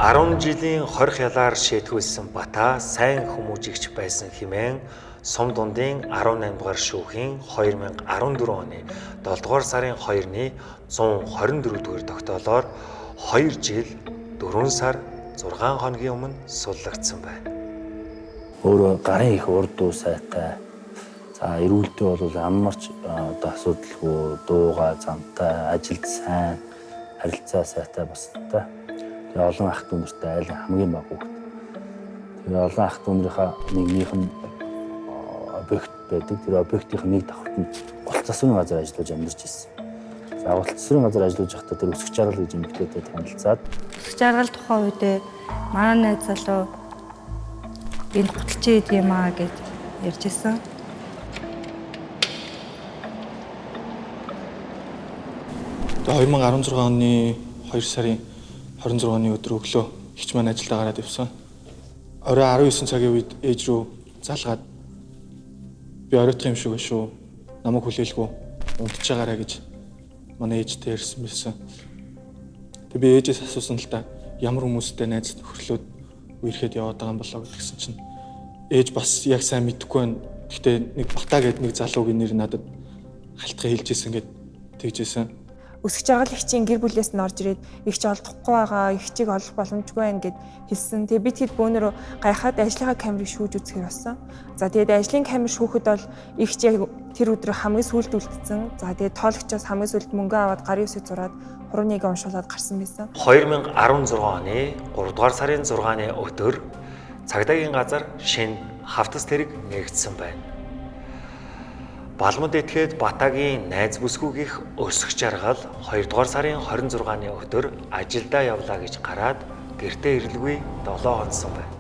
10 жилийн хорих ялаар шийтгүүлсэн Бата сайн хүмүүжигч байсан хэмээн сум дундын 18 дугаар шүүхийн 2014 оны 7 дугаар сарын 2-ны 124 дугаар тогтоолоор 2 жил 4 сар 6 хоногийн өмнө суллагдсан байна. Өөрөө гарын их урд дуу сайтай. За эрүүлдээ бол ямар ч одоо асуудалгүй, дууга замтай, ажилд сайн, харилцаа сайтай бусдтай. Тэгээ олон ах дүү нартай айл хамгийн бага хүүхэд. Тэгээ олон ах дүү нарынхаа нэгнийх нь объект байдаг. Тэр объектын нэг давхарт нь гол засварын газар ажиллаж амьдарч ирсэн. За гол засварын газар ажиллаж байхдаа тэр өсөх жаргал гэж эмэгтэйтэй танилцаад Өсөх жаргал тухайн үедээ манай найз залуу энд гуталж идэв юм аа гэж ярьж исэн. Тэгээ 2016 оны 2 сарын 26-ны өдөр өглөө эгч маань ажилдаа гараад явсан. Орой 19 цагийн үед ээж рүү залгаад би оройтох юм шиг байна шүү. Намайг хүлээлгүй унтчихаарай гэж манай ээжтэй ярьсан байсан. Тэгээ би ээжээс асуусан л та ямар хүмүүстэй найз нөхөрлөөд үерхэд яваад байгаа юм болоо гэдгсэн чинь ээж бас яг сайн мэдэхгүй байна. Гэхдээ нэг Бата гэдэг нэг залуугийн нэр надад халтгаа хэлжсэн гэд тэгжсэн. Өсөх жаргал эгчийн гэр бүлээс нь орж ирээд эгч олдохгүй байгаа, эгчийг олох боломжгүй байна гэд хэлсэн. Тэгээ би тэгэд бөөнөрөө гайхаад ажлынхаа камерыг шүүж үзэхээр болсон. За тэгээд ажлын камер шүүхэд бол эгч яг тэр өдөр хамгийн сүүлд үлдсэн. За тэгээд тоологчоос хамгийн сүүлд мөнгө аваад гарын үсэг зураад хуруунийг уншуулад гарсан байсан. 2016 оны 3 дугаар сарын 6-ны өдөр цагдаагийн газар шинэ хавтас тэрэг нээгдсэн байна. Балмад этгээд Батагийн найз бүсгүйгийнх өсөх жаргал 2 дугаар сарын 26-ны өдөр ажилдаа явлаа гэж гараад гэртээ ирэлгүй 7 хонсон байна.